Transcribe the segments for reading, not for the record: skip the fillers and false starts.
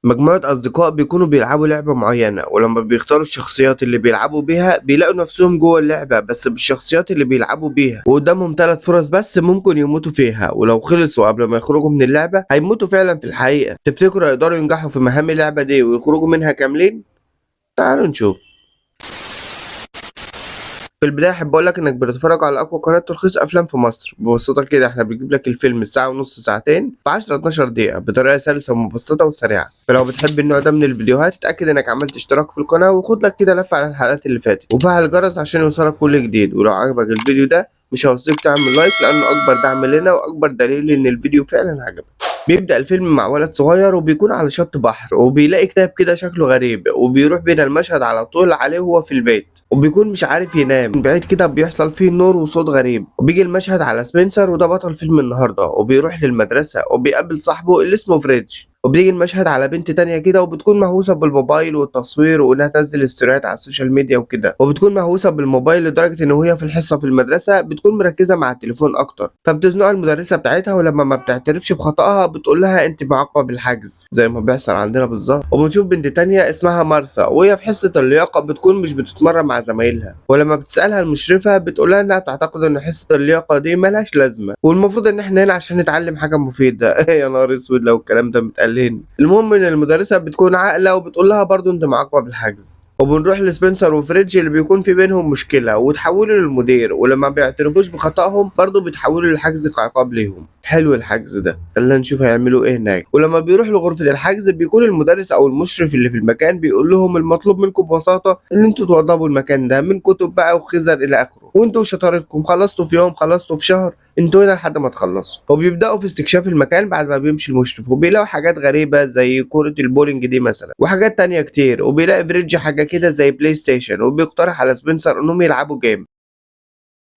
مجموعة أصدقاء بيكونوا بيلعبوا لعبة معينة، ولما بيختاروا الشخصيات اللي بيلعبوا بيها بيلاقوا نفسهم جوه اللعبة بس بالشخصيات اللي بيلعبوا بيها، وقدامهم 3 فرص بس ممكن يموتوا فيها، ولو خلصوا قبل ما يخرجوا من اللعبة هيموتوا فعلا في الحقيقة. تفتكروا هيقدروا ينجحوا في مهام اللعبة دي ويخرجوا منها كاملين؟ تعالوا نشوف. في البداية أحب أقول لك إنك بتتفرج على أقوى قناة تلخيص أفلام في مصر. ببساطة كده إحنا بنجيب لك الفيلم ساعة ونص ساعتين في 10 12 دقيقة بطريقة سلسة ومبسطة وسريعة. فلو بتحب النوع ده من الفيديوهات اتأكد إنك عملت اشتراك في القناة وخد لك كده لفة على الحلقات اللي فاتت وفعل الجرس عشان يوصلك كل جديد. ولو عجبك الفيديو ده مش هوصيك تعمل like لأنه أكبر دعم لنا وأكبر دليل إن الفيديو فعلا عجبك. بيبدأ الفيلم مع ولد صغير وبيكون على شط بحر وبيلاقي كتاب كده شكله غريب، وبيروح بينا المشهد على طول عليه وهو في البيت، وبيكون مش عارف ينام. من بعيد كده بيحصل فيه نور وصوت غريب، وبيجي المشهد على سبنسر وده بطل فيلم النهارده، وبيروح للمدرسة وبيقابل صاحبه اللي اسمه فريدج. وبيجي المشهد على بنت تانية كده وبتكون مهووسة بالموبايل والتصوير وانها تنزل ستوريات على ال social media وكده، وبتكون مهووسة بالموبايل لدرجة ان وهي في الحصة في المدرسة بتكون مركزة مع التليفون اكتر، فبتزنقها المدرسة بتاعتها، ولما ما بتعترفش بخطأها بتقول لها انت معاقبة بالحجز زي ما بيحصل عندنا بالظبط. وبنشوف بنت تانية اسمها مارثا وهي في حصة اللياقة بتكون مش بتتمرن مع زمايلها، ولما بتسألها المشرفة بتقول لها انها بتعتقد ان حصة اللياقة دي ملهاش لازمة والمفروض ان احنا هنا عشان نتعلم حاجة مفيدة. يا نهار اسود لو الكلام ده متقال. المهم ان المدرسة بتكون عاقلة وبتقول لها برضو انت معاقبة بالحجز. وبنروح لسبنسر وفريدج اللي بيكون في بينهم مشكلة وتحولوا للمدير، ولما بيعترفوش بخطأهم برضو بيتحولوا للحجز كعقاب ليهم. حلو الحجز ده، خلينا نشوف هيعملوا ايه هناك. ولما بيروح لغرفة الحجز بيكون المدرس او المشرف اللي في المكان بيقول لهم المطلوب منكم ببساطة ان انتوا توضبوا المكان ده من كتب بقى وخزن الى اخره، وانتوا شطارتكم خلصتوا في يوم خلصتوا في شهر، انتوا هنا لحد ما تخلصوا. وبيبداوا في استكشاف المكان بعد ما بيمشي المشرف، وبيلاقوا حاجات غريبة زي كره البولينج دي مثلا وحاجات تانية كتير. وبيلاقي فريدج حاجة كده زي بلاي ستيشن، وبيقترح على سبنسر انهم يلعبوا game،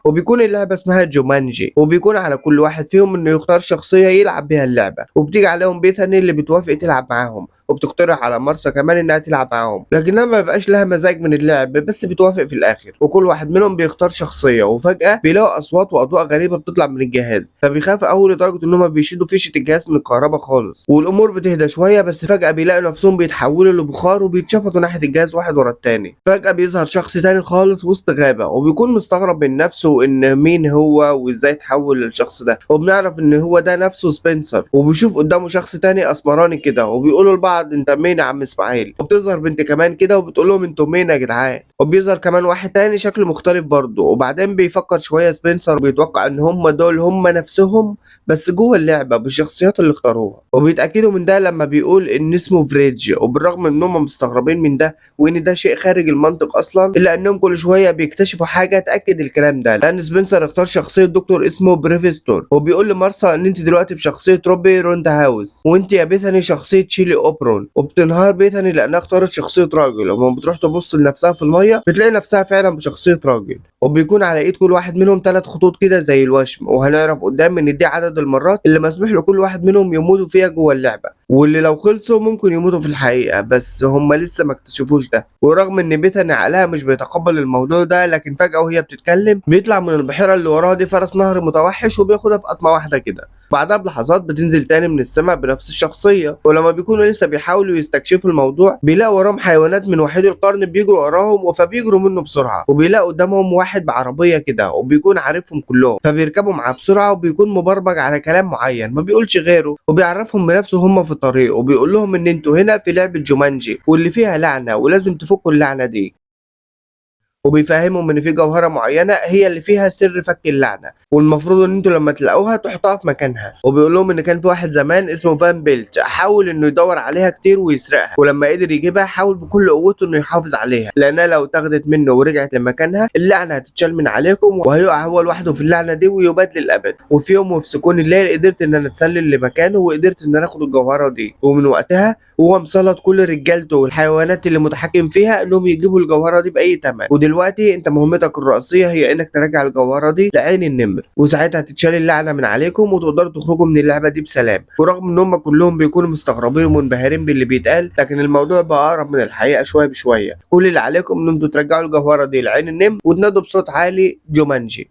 وبيكون اللعبة اسمها جومانجي، وبيكون على كل واحد فيهم انه يختار شخصية يلعب بيها اللعبة. وبتيجي عليهم بيثاني اللي بتوافق تلعب معاهم، وبتقترح على مارسا كمان انها تلعب معاهم، لكنها ما بقاش لها مزاج من اللعب بس بتوافق في الاخر. وكل واحد منهم بيختار شخصية، وفجاة بيلاقوا اصوات واضواء غريبة بتطلع من الجهاز، فبيخافوا قوي لدرجة ان هم بيشدوا فيشه الجهاز من الكهرباء خالص. والامور بتهدى شوية، بس فجاة بيلاقوا نفسهم بيتحولوا لبخار وبيتشفطوا ناحية الجهاز واحد ورا التاني. فجاة بيظهر شخص تاني خالص وسط غابه، وبيكون مستغرب من نفسه ان مين هو وازاي اتحول للشخص ده، وبنعرف ان هو ده نفسه سبنسر. وبيشوف قدامه شخص تاني اسمراني كده، وبيقولوا لبعض انت مين يا عم اسماعيل. وبتظهر بنت كمان كده وبتقول لهم انتوا مين يا جدعان. وبيظهر كمان واحد تاني شكله مختلف برضه. وبعدين بيفكر شوية سبنسر وبيتوقع ان هم دول هم نفسهم بس جوه اللعبة بالشخصيات اللي اختاروها، وبيتاكدوا من ده لما بيقول ان اسمه فريدج. وبالرغم ان هم مستغربين من ده وان ده شيء خارج المنطق اصلا، الا انهم كل شوية بيكتشفوا حاجة تاكد الكلام ده، لان سبنسر اختار شخصية دكتور اسمه بريفستور، وبيقول لمارسا ان انت دلوقتي بشخصية روبي روندا هاوس، وانت يا بيثاني شخصية شيلي اوبرون. وبتنهار بيثاني لانها اختارت شخصية راجل، ولما بتروح تبص لنفسها في المية بتلاقي نفسها فعلا بشخصية راجل. وبيكون على ايد كل واحد منهم 3 خطوط كده زي الوشم، وهنعرف قدام ان دي عدد المرات اللي مسموح لكل واحد منهم يموتوا فيها جوه اللعبة، واللي لو خلصوا ممكن يموتوا في الحقيقة، بس هم لسه ما اكتشفوش ده. ورغم ان بيثاني عقلها مش بيتقبل الموضوع ده، لكن فجاة وهي بتتكلم بيطلع من البحيرة اللي وراها دي فرس نهر متوحش وبياخدها في قطمه واحدة كده. بعدها بلحظات بتنزل تاني من السماء بنفس الشخصية، ولما بيكونوا لسه بيحاولوا يستكشفوا الموضوع بيلاقوا وراهم حيوانات من وحيد القرن بيجروا وراهم، فبيجروا منه بسرعة. وبيلاقوا قدامهم واحد بعربيه كده وبيكون عارفهم كلهم، فبيركبوا معاه بسرعة، وبيكون مبرمج على كلام معين ما بيقولش غيره، وبيعرفهم بنفسه هم في الطريق، وبيقول لهم ان انتوا هنا في لعبه جومانجي واللي فيها لعنه ولازم تفكوا اللعنة دي. وبيفهمهم ان في جوهره معينة هي اللي فيها سر فك اللعنة، والمفروض ان انتوا لما تلاقوها تحطوها في مكانها. وبيقول لهم ان كان في واحد زمان اسمه فان بيلت حاول انه يدور عليها كتير ويسرقها، ولما قدر يجيبها حاول بكل قوته انه يحافظ عليها، لانها لو اتاخدت منه ورجعت لمكانها اللعنة هتتشال من عليكم وهيقع هو لوحده في اللعنة دي ويباد للابد. وفي يوم وفي سكون الليل قدرت ان انا اتسلل لمكانه وقدرت ان انا اخد الجوهرة دي، ومن وقتها وهو مسلط كل رجالته والحيوانات اللي متحكم فيها انهم يجيبوا الجوهرة دي باي ثمن. ودلوقتي انت مهمتك الرئيسية هي انك ترجع الجوهرة دي لعين النمر، وساعتها تتشال اللعنة من عليكم وتقدروا تخرجوا من اللعبة دي بسلام. ورغم ان هم كلهم بيكونوا مستغربين ومنبهرين باللي بيتقال، لكن الموضوع بقى اقرب من الحقيقة شوية بشوية. كل اللي عليكم ان انتوا ترجعوا الجوهرة دي لعين النمر وتنادوا بصوت عالي جومانجي.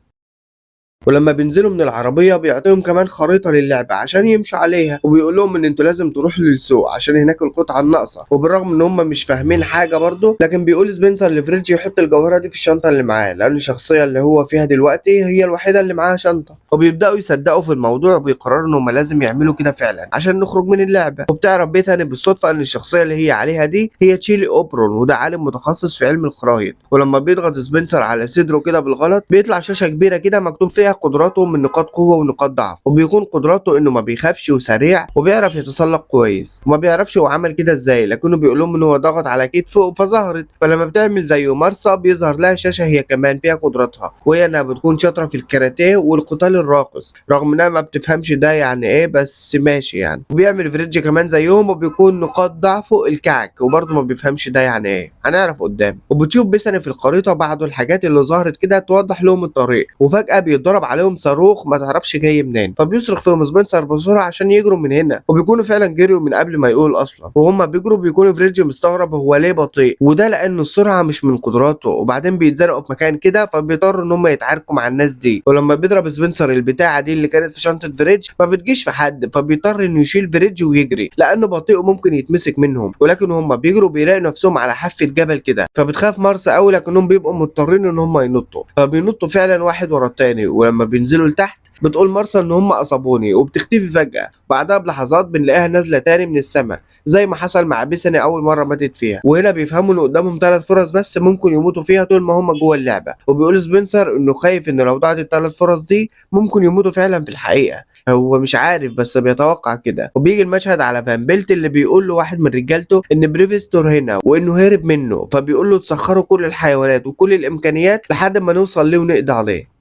ولما بينزلوا من العربية بيعطيهم كمان خريطة للعبة عشان يمشوا عليها، وبيقول لهم ان انتوا لازم تروحوا للسوق عشان هناك القطعة الناقصة. وبالرغم ان هم مش فاهمين حاجة برضه، لكن بيقول سبنسر لفريدج يحط الجوهرة دي في الشنطة اللي معاه، لان الشخصية اللي هو فيها دلوقتي هي الوحيدة اللي معاها شنطه. وبيبداوا يصدقوا في الموضوع وبيقرروا ان هم لازم يعملوا كده فعلا عشان نخرج من اللعبة. وبتعرف بيثاني بالصدفة ان الشخصية اللي هي عليها دي هي تشيلي اوبرون، وده عالم متخصص في علم الخرايط. ولما بيضغط سبنسر على صدره كده بالغلط بيطلع شاشة كبيرة كده مكتوب فيها قدراته من نقاط قوة ونقاط ضعف، وبيكون قدراته انه ما بيخافش وسريع وبيعرف يتسلق كويس، وما بيعرفش هو عمل كده ازاي، لكنه بيقول لهم ان هو ضغط على كتفه فظهرت. فلما بتعمل زيه مارسا بيظهر لها شاشة هي كمان فيها قدراتها، وهي انها بتكون شاطرة في الكاراتيه والقتال الراقص، رغم انها ما بتفهمش ده يعني ايه بس ماشي يعني. وبيعمل فريدج كمان زيهم وبيكون نقاط ضعفه الكعك، وبرضه ما بيفهمش ده يعني ايه، هنعرف قدام. وبتشوف بيساني في الخريطة بعض الحاجات اللي ظهرت كده توضح لهم الطريق، وفجاة بيتضرب عليهم صاروخ ما تعرفش جاي منين، فبيصرخ فيهم سبنسر بسرعة عشان يجروا من هنا، وبيكونوا فعلا جريوا من قبل ما يقول اصلا. وهم بيجروا بيكونوا فريدج مستغرب هو ليه بطيء، وده لان السرعة مش من قدراته. وبعدين بيتزنقوا في مكان كده فبيضطروا ان هم يتعاركوا مع الناس دي. ولما بيضرب سبنسر البتاعه دي اللي كانت في شنطه فريدج ما بتجيش في حد، فبيضطر انه يشيل فريدج ويجري لانه بطيء وممكن يتمسك منهم. ولكن هم بيجروا بيلاقوا نفسهم على حافة جبل كده، فبتخاف مارسا قوي، لكنهم بيبقوا مضطرين ان هم ينطوا، فبينطوا فعلا واحد ورا التاني. ولما بينزلوا لتحت بتقول مارسا ان هم اصابوني، وبتختفي فجأة. بعدها بلحظات بنلاقيها نازله تاني من السماء زي ما حصل مع بيساني اول مرة ماتت فيها. وهنا بيفهموا ان قدامهم 3 فرص بس ممكن يموتوا فيها طول ما هم جوه اللعبة. وبيقول سبنسر انه خايف ان لو ضاعت ال3 فرص دي ممكن يموتوا فعلا في الحقيقة، هو مش عارف بس بيتوقع كده. وبيجي المشهد على فان بيلت اللي بيقول له واحد من رجالته ان بريفستور هنا وانه هرب منه، فبيقول له تسخروا كل الحيوانات وكل الامكانيات لحد ما نوصل ليه ونقضي عليه.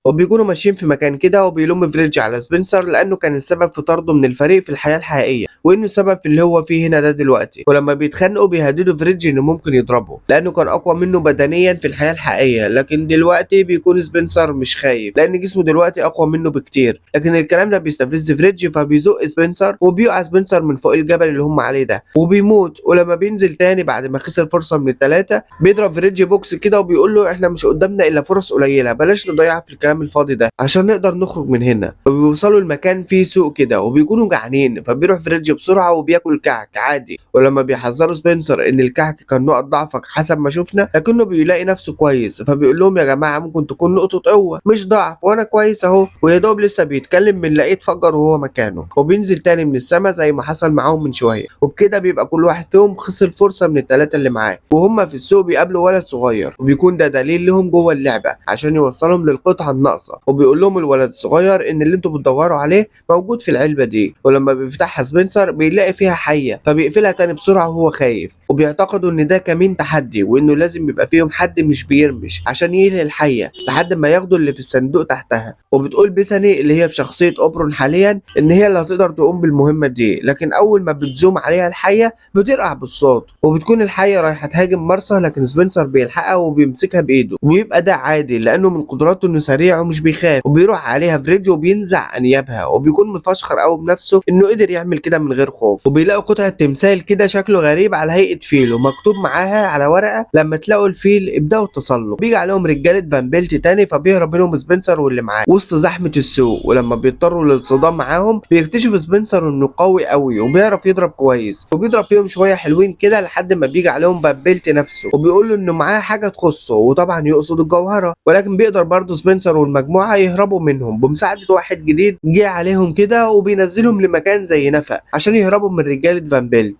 وبيكونوا ماشيين في مكان كده وبيلوم فريدج على سبنسر لانه كان السبب في طرده من الفريق في الحياة الحقيقية، وانه السبب في اللي هو فيه هنا ده دلوقتي. ولما بيتخانقوا بيهددوا فريدج انه ممكن يضربه لانه كان اقوى منه بدنيا في الحياة الحقيقية، لكن دلوقتي بيكون سبنسر مش خايف لان جسمه دلوقتي اقوى منه بكتير. لكن الكلام ده بيستفز فريدج فبيزق سبنسر، وبيقع سبنسر من فوق الجبل اللي هم عليه ده وبيموت. ولما بينزل تاني بعد ما خسر فرصة من ال3 بيضرب فريدج بوكس كده وبيقول له احنا مش قدامنا الا فرص قليله، بلاش نضيعها في الكلام الفاضي ده عشان نقدر نخرج من هنا. وبيوصلوا المكان فيه سوق كده وبيكونوا جعانين، فبيروح فريدج بسرعة وبياكل كعك عادي. ولما بيحذروا سبنسر ان الكعك كان نقط ضعفك حسب ما شفنا، لكنه بيلاقي نفسه كويس، فبيقول لهم يا جماعة ممكن تكون نقطة قوة مش ضعف وانا كويس اهو. ويا دوب لسه بيتكلم بنلاقيه اتفجر وهو مكانه، وبينزل تاني من السما زي ما حصل معاهم من شوية. وبكده بيبقى كل واحد فيهم خسر فرصة من ال3 اللي معاه. وهم في السوق بيقابلوا ولد صغير، وبيكون ده دليل لهم جوه اللعبة عشان يوصلهم للقطعه الناقصة. وبيقول لهم الولد الصغير ان اللي انتوا بتدوروا عليه موجود في العلبة دي. ولما بيفتحها سبنسر بيلاقي فيها حيه، فبيقفلها تاني بسرعة وهو خايف، وبيعتقدوا ان ده كمين تحدي وانه لازم يبقى فيهم حد مش بيرمش عشان يلهي الحية لحد ما ياخدوا اللي في الصندوق تحتها. وبتقول بيساني اللي هي بشخصية اوبرون حاليا ان هي اللي هتقدر تقوم بالمهمه دي، لكن اول ما بتزوم عليها الحية بترقع بالصوت، وبتكون الحية رايحة تهاجم مارسا، لكن سبنسر بيلحقها وبيمسكها بايده، وبيبقى ده عادي لانه من قدراته انه سريع ومش بيخاف. وبيروح عليها فريدج وبينزع انيابها، وبيكون مفشخر قوي بنفسه انه قدر يعمل كده من غير خوف. وبيلاقوا قطعه تمثال كده شكله غريب على هيئة فيل، ومكتوب معاها على ورقة لما تلاقوا الفيل ابداوا التسلق. بيجي عليهم رجاله فان بيلت تاني، فبيهرب منهم سبنسر واللي معاه وسط زحمة السوق. ولما بيضطروا للصدام معاهم بيكتشف سبنسر انه قوي قوي وبيعرف يضرب كويس، وبيضرب فيهم شوية حلوين كده لحد ما بيجي عليهم فان بيلت نفسه وبيقول له انه معاه حاجة تخصه، وطبعا يقصد الجوهرة. ولكن بيقدر برضه سبنسر والمجموعة يهربوا منهم بمساعدة واحد جديد جه عليهم كده، وبينزلهم لمكان زي نفق عشان يهربوا من رجاله فان بيلت.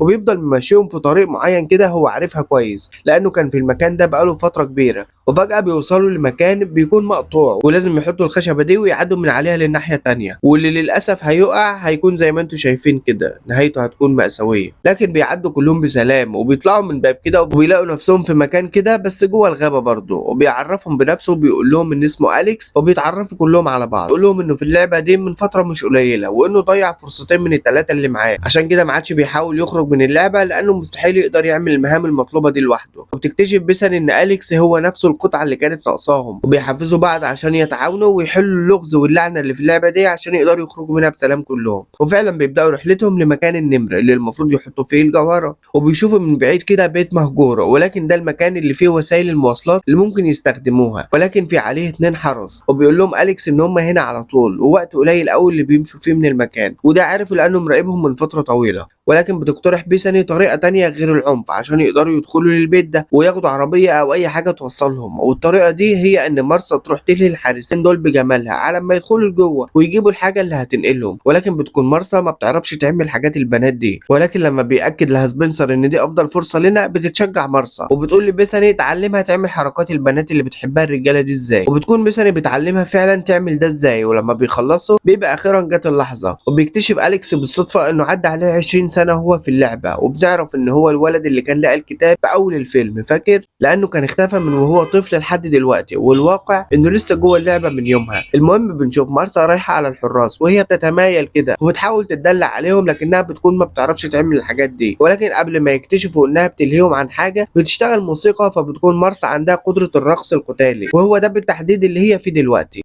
وبيفضل ممشيهم في طريق معين كده هو عارفها كويس لانه كان في المكان ده بقاله فترة كبيرة. وفجاة بيوصلوا لمكان بيكون مقطوع ولازم يحطوا الخشبة دي ويعدوا من عليها للناحيه الثانية، واللي للاسف هيقع هيكون زي ما انتم شايفين كده نهايته هتكون مأساوية. لكن بيعدوا كلهم بسلام وبيطلعوا من باب كده وبيلاقوا نفسهم في مكان كده بس جوه الغابة برضه. وبيعرفهم بنفسه وبيقول لهم ان اسمه اليكس، وبيتعرفوا كلهم على بعض. بيقول لهم انه في اللعبة دي من فترة مش قليله وانه ضيع فرصتين من ال3 اللي معاه، عشان كده ما عادش بيحاول يخرج يخرج من اللعبة لانه مستحيل يقدر يعمل المهام المطلوبة دي لوحده. وبتكتشف بيثاني ان اليكس هو نفسه القطعة اللي كانت ناقصاهم، وبيحفزوا بعض عشان يتعاونوا ويحلوا اللغز واللعنة اللي في اللعبة دي عشان يقدروا يخرجوا منها بسلام كلهم. وفعلا بيبداوا رحلتهم لمكان النمر اللي المفروض يحطوا فيه الجوهرة، وبيشوفوا من بعيد كده بيت مهجور، ولكن ده المكان اللي فيه وسائل المواصلات اللي ممكن يستخدموها، ولكن في عليه 2 حرس. وبيقول لهم اليكس ان هم هنا على طول ووقت قليل قوي اللي بيمشوا فيه من المكان، وده عارف لانه مراقبهم من فترة طويلة. ولكن بتقترح بيثاني طريقه تانية غير العنف عشان يقدروا يدخلوا للبيت ده وياخدوا عربية او اي حاجة توصلهم، والطريقة دي هي ان مارسا تروح تلهي الحارسين دول بجمالها على ما يدخلوا لجوه ويجيبوا الحاجة اللي هتنقلهم. ولكن بتكون مارسا ما بتعرفش تعمل حاجات البنات دي، ولكن لما بيأكد لها سبنسر ان دي افضل فرصة لنا بتتشجع مارسا وبتقول لبيثاني تعلمها تعمل حركات البنات اللي بتحبها الرجالة دي ازاي، وبتكون بيثاني بتعلمها فعلا تعمل ده ازاي. ولما بيخلصوا بيبقى اخيرا جت اللحظة، وبيكتشف اليكس بالصدفة انه عدى عليه 20 سنة هو في اللعبة، وبنعرف ان هو الولد اللي كان لقى الكتاب في اول الفيلم، فاكر؟ لانه كان اختفى من وهو طفل لحد دلوقتي، والواقع انه لسه جوه اللعبة من يومها. المهم بنشوف مارسا رايحة على الحراس وهي بتتمايل كده وبتحاول تتدلع عليهم، لكنها بتكون ما بتعرفش تعمل الحاجات دي. ولكن قبل ما يكتشفوا انها بتلهيهم عن حاجة بتشتغل موسيقى، فبتكون مارسا عندها قدره الرقص القتالي، وهو ده بالتحديد اللي هي فيه دلوقتي.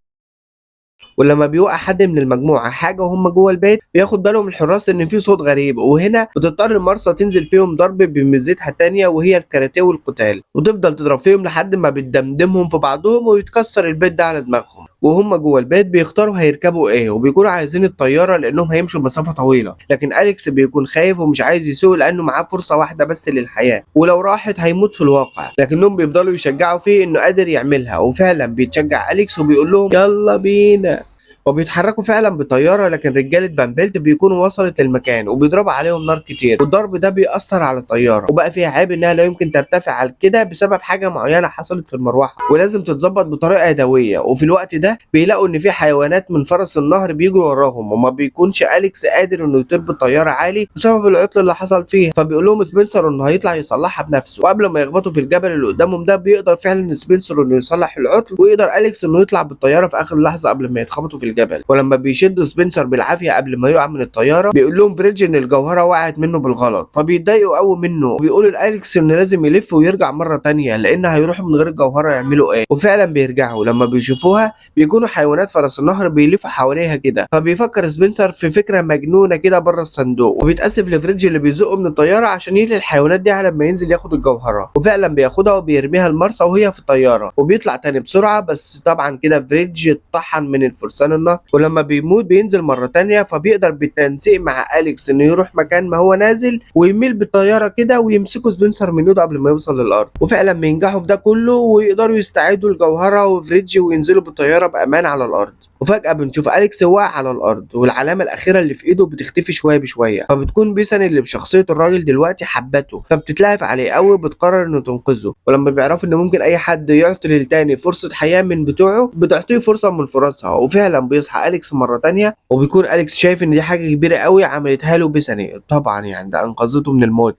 ولما بيوقع حد من المجموعة حاجة وهم جوه البيت بياخد بالهم الحراس ان في صوت غريب، وهنا بتضطر مارسا تنزل فيهم ضرب بميزتها الثانية وهي الكاراتيه والقتال، وتفضل تضرب فيهم لحد ما بتدمدمهم في بعضهم ويتكسر البيت ده على دماغهم. وهم جوه البيت بيختاروا هيركبوا ايه، وبيكونوا عايزين الطيارة لانهم هيمشوا مسافة طويلة، لكن اليكس بيكون خايف ومش عايز يسوق لانه معاه فرصة واحدة بس للحياة، ولو راحت هيموت في الواقع، لكنهم بيفضلوا يشجعوا فيه انه قادر يعملها. وفعلا بيتشجع اليكس وبيقول لهم يلا بينا، وبيتحركوا فعلا بطيارة، لكن رجاله فان بيلت بيكونوا وصلت للمكان وبيضربوا عليهم نار كتير، والضرب ده بيأثر على الطيارة، وبقى فيها عيب انها لا يمكن ترتفع على كده بسبب حاجة معينة حصلت في المروحة ولازم تتظبط بطريقة يدوية. وفي الوقت ده بيلاقوا ان في حيوانات من فرس النهر بيجروا وراهم، وما بيكونش اليكس قادر انه يطير بالطيارة عالي بسبب العطل اللي حصل فيها، فبيقول لهم سبنسر انه هيطلع يصلحها بنفسه. وقبل ما يخبطوا في الجبل اللي قدامهم ده بيقدر فعلا سبنسر انه يصلح العطل، ويقدر اليكس انه يطلع بالطيارة في اخر لحظة قبل ما يتخبطوا في الجبل. ولما بيشدوا سبنسر بالعافية قبل ما يقع من الطيارة بيقول لهم فريدج ان الجوهرة وقعت منه بالغلط، فبيتضايقوا قوي منه وبيقولوا لاليكس ان لازم يلف ويرجع مرة ثانية لان هيروحوا من غير الجوهرة يعملوا ايه. وفعلا بيرجعوا، لما بيشوفوها بيكونوا حيوانات فرس النهر بيلفوا حواليها كده، فبيفكر سبنسر في فكرة مجنونة كده بره الصندوق، وبيتاسف لفريدج اللي بيزقه من الطيارة عشان يلهي الحيوانات دي على ما ينزل ياخد الجوهرة. وفعلا بياخدها وبيرميها لمارسا وهي في الطيارة، وبيطلع تاني بسرعة، بس طبعا كده فريدج اتطحن من الفرسان النهر. ولما بيموت بينزل مرة تانية، فبيقدر بالتنسيق مع اليكس انه يروح مكان ما هو نازل ويميل بالطيارة كده ويمسكوا سبنسر من ايده قبل ما يوصل للارض. وفعلا بينجحوا في ده كله ويقدروا يستعيدوا الجوهرة وفريدج وينزلوا بالطيارة بامان على الارض. وفجأة بنشوف أليكس واقع على الأرض، والعلامة الأخيرة اللي في إيده بتختفي شوية بشوية، فبتكون بيسان اللي بشخصية الراجل دلوقتي حبته، فبتتلهف عليه قوي وبتقرر إنه تنقذه. ولما بيعرفوا إن ممكن أي حد يعطي للتاني فرصة حياة من بتوعه بتعطيه فرصة من فرصها. وفعلا بيصحى أليكس مرة تانية، وبيكون أليكس شايف إن دي حاجة كبيرة قوي عملتها له بيساني، طبعا يعني ده أنقذته من الموت.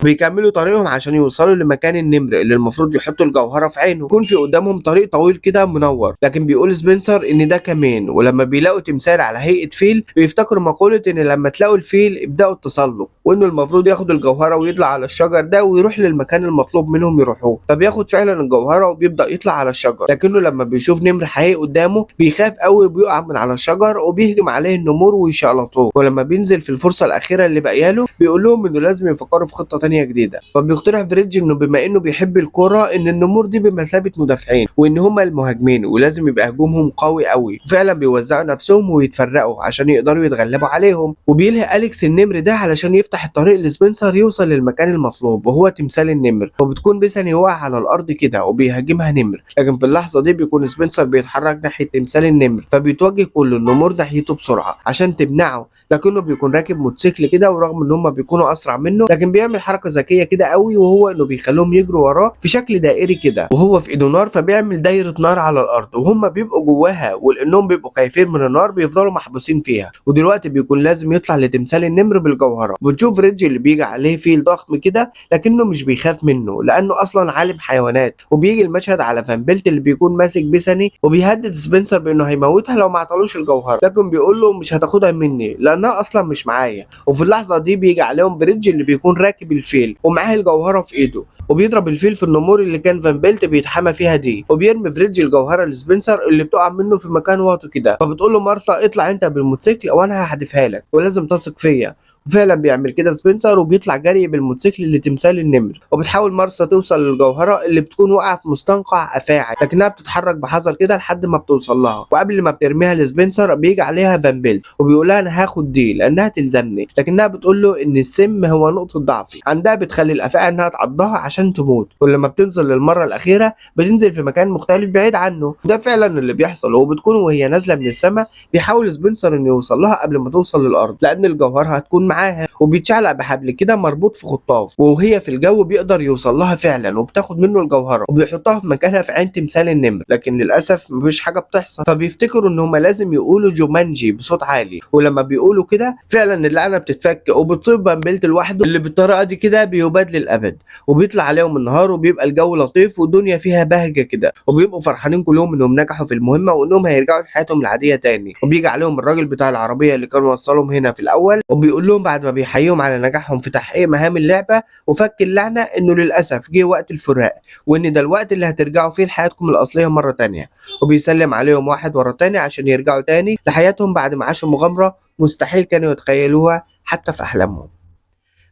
بيكملوا طريقهم عشان يوصلوا لمكان النمر اللي المفروض يحطوا الجوهرة في عينه. يكون في قدامهم طريق طويل كده منور، لكن بيقول سبنسر ان ده كمين. ولما بيلاقوا تمثال على هيئة فيل بيفتكروا مقولة ان لما تلاقوا الفيل ابداوا التسلق، وانه المفروض ياخدوا الجوهرة ويطلع على الشجر ده ويروح للمكان المطلوب منهم يروحوه. فبياخد فعلا الجوهرة وبيبدا يطلع على الشجر، لكنه لما بيشوف نمر حقيقي قدامه بيخاف قوي وبيقع من على الشجر وبيهجم عليه النمور ويشقلطوه. ولما بينزل في الفرصة الاخيرة اللي باقية له بيقول لهم انه لازم يفكروا في خطه تانية جديدة. فبيقترح فريدج انه بما انه بيحب الكرة ان النمور دي بمثابة مدافعين وان هم المهاجمين ولازم يبقى هجومهم قوي قوي. فعلا بيوزعوا نفسهم ويتفرقوا عشان يقدروا يتغلبوا عليهم. وبيلهي اليكس النمر ده علشان يفتح الطريق لسبنسر يوصل للمكان المطلوب وهو تمثال النمر. وبتكون بيساني واقع على الارض كده وبيهاجمها نمر، لكن في اللحظة دي بيكون سبنسر بيتحرك ناحية تمثال النمر، فبيتوجه كل النمور ناحيته بسرعة عشان تمنعه، لكنه بيكون راكب موتوسيكل كده، ورغم ان هم بيكونوا اسرع منه لكن بيعمل حركة حركة ذكية كده قوي، وهو انه بيخليهم يجروا وراه في شكل دائري كده، وهو في ايده نار فبيعمل دايرة نار على الارض وهم بيبقوا جواها، ولانهم بيبقوا خايفين من النار بيفضلوا محبوسين فيها. ودلوقتي بيكون لازم يطلع لتمثال النمر بالجوهره. بنشوف ريدج اللي بيجي عليه فيل ضخم كده لكنه مش بيخاف منه لانه اصلا عالم حيوانات. وبيجي المشهد على فان بيلت اللي بيكون ماسك بيساني وبيهدد سبنسر بانه هيموتها لو ما عطالوش الجوهرة، لكن بيقول له مش هتاخدها مني لانها اصلا مش معايا. وفي اللحظة دي بيجي عليهم بريدج اللي بيكون راكب الفيل ومعاه الجوهرة في ايده، وبيضرب الفيل في النمور اللي كان فان بيلت بيتحمى فيها دي، وبيرمي فريدج الجوهرة لسبنسر اللي بتقع منه في مكان واطي كده. فبتقول له مارسا اطلع انت بالموتوسيكل وانا هحدفها لك ولازم تثق فيا. وفعلا بيعمل كده سبنسر وبيطلع جري بالموتوسيكل لتمثال النمر. وبتحاول مارسا توصل للجوهره اللي بتكون واقعه في مستنقع افاعي، لكنها بتتحرك بحذر كده لحد ما بتوصل لها. وقبل ما بترميها لسبنسر بيجي عليها فان بيلت وبيقول لها انا هاخد دي لانها تلزمني، لكنها بتقول له ان السم هو نقطة ضعفي. عندها بتخلي الافاعي انها تعضها عشان تموت، ولما بتنزل للمرة الاخيرة بتنزل في مكان مختلف بعيد عنه. وده فعلا اللي بيحصل، وبتكون وهي نازله من السماء بيحاول سبنسر انه يوصل لها قبل ما توصل للارض لان الجوهرة هتكون معاها، وبيتشعلق بحبل كده مربوط في خطاف، وهي في الجو بيقدر يوصل لها فعلا وبتاخد منه الجوهرة وبيحطها في مكانها في عين تمثال النمر. لكن للاسف مفيش حاجة بتحصل، فبيفتكروا ان هم لازم يقولوا جومانجي بصوت عالي، ولما بيقولوا كده فعلا اللعنة بتتفك وبتصيب فان بيلت لوحده اللي بالطريقة دي كده بيباد للابد. وبيطلع عليهم النهار وبيبقى الجو لطيف والدنيا فيها بهجة كده، وبيبقوا فرحانين كلهم انهم نجحوا في المهمة وانهم هيرجعوا لحياتهم العادية تاني. وبيجي عليهم الراجل بتاع العربية اللي كان وصلهم هنا في الاول، وبيقول لهم بعد ما بيحييهم على نجاحهم في تحقيق مهام اللعبة وفك اللعنة انه للاسف جه وقت الفراق، وان ده الوقت اللي هترجعوا فيه لحياتكم الاصلية مرة تانية. وبيسلم عليهم واحد ورا تاني عشان يرجعوا تاني لحياتهم بعد ما عاشوا مغامرة مستحيل كانوا يتخيلوها حتى في احلامهم.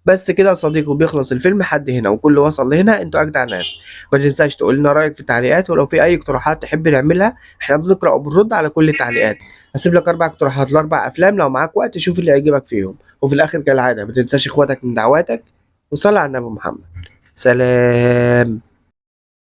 بس كده يا صديقي وبيخلص الفيلم لحد هنا، وكل وصل لهنا انتوا اجدع ناس. ما تنساش تقول لنا رايك في التعليقات، ولو في اي اقتراحات تحب نعملها احنا بنقرا وبنرد على كل التعليقات. هسيب لك 4 اقتراحات ل4 افلام، لو معاك وقت شوف اللي يعجبك فيهم. وفي الاخر كالعادة ما تنساش اخواتك من دعواتك، وصلى على النبي محمد. سلام.